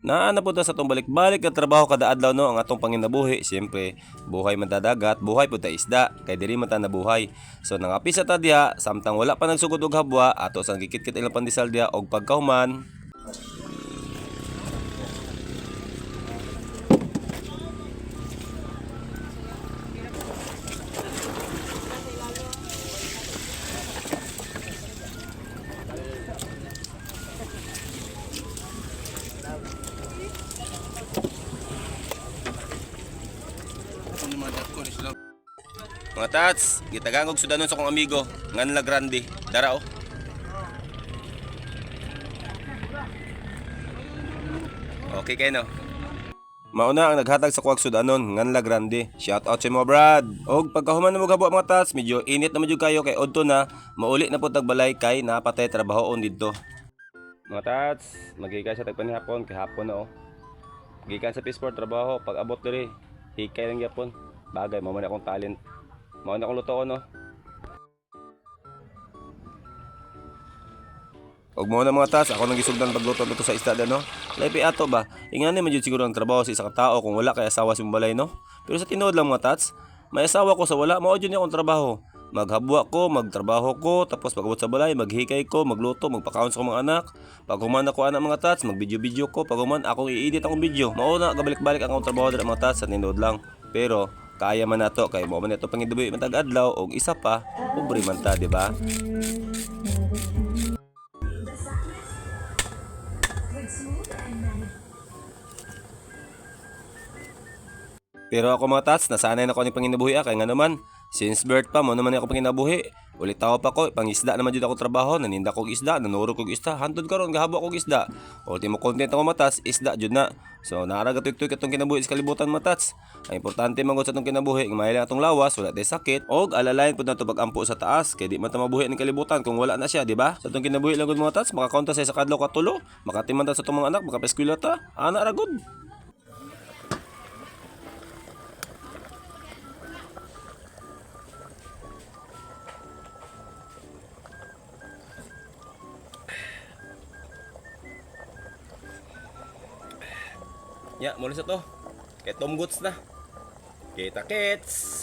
Naa na po ta sa atong balik-balik nga trabaho kada adlaw, no, ang atong panginabuhi. Siyempre, buhay man ta dagat, buhay pud ta isda, kay diri man ta nabuhay. So nangapisa ta diha samtang wala pa nagsugod og habwa, ato sang gikit-kit ilang pandesal diha og pagkahuman. Mga tats, gitagang og sudanon sa akong amigo, Nganla Grande. Dara oh. Okay kay no. Mauna ang naghatag sa kuwag sudanon, Nganla Grande. Shout out sa mo, Brad. Og pagkahuman na mo gabo, mga tats, medyo init na medyo kayo kay odto na, mauli na po tagbalay kay napatay trabahoon didto. Mga tats, magigay sa tagpanihapon kay hapon na oh. Gikan sa Peaceport trabaho, pag abot diri, hikay lang gyapon. Bagay mao man akong talent. Mao na akong lutoon no. Og mao na, mga tats, ako nang gisugdan pagluto luto sa isda no. Laipi ato ba? Ingani man jud siguro ang trabaho sa isa ka tao kung wala kay asawa sa imong balay, no. Pero sa tinuod lang, mga tats, may asawa ko sa wala, mao jud ni akong trabaho. Maghabwa ko, magtrabaho ko, tapos pag-abot sa balay, maghikay ko, magluto, magpakaon sa akong mga anak. Pag human ako ana, mga tats, mag-video-video ko, pag human akong i-edit akong video. Mao na gabalik-balik ang akong trabaho dira, mga tats, sa tinuod lang. Pero kaya man nato kay mao man ito pangidubi matag adlaw og isa pa, pobre man ta, di ba? Pero ako, mga tats, nasanay na ko ni panginabuhi ah, kay nga naman, since birth pa mo naman ako panginabuhi. Ulit tao pa ko, pangisda naman jud ako trabaho, naninda kog isda, nanuro kog isda, hantod karon gahabo kog isda. Ultimo content ako, matas, isda jud na. So naara gatuy-tuy katong kinabuhi sa kalibutan, mga tats. Ang importante man gud sa atong kinabuhi, nga maayo lang atong lawas, wala tay sakit, og alalayan pud nato pag-ampo sa taas, kay di man ta mabuhi ning kalibutan kung wala na siya, di ba? Sa atong kinabuhi lang gud, mga tats, makakonta sa isa ka adlaw katulo, makatiman ta sa atong mga anak, makapaeskwela ta, ana ra gud. Ya, muli sa to. Kay Tom Goods na. Kita kits!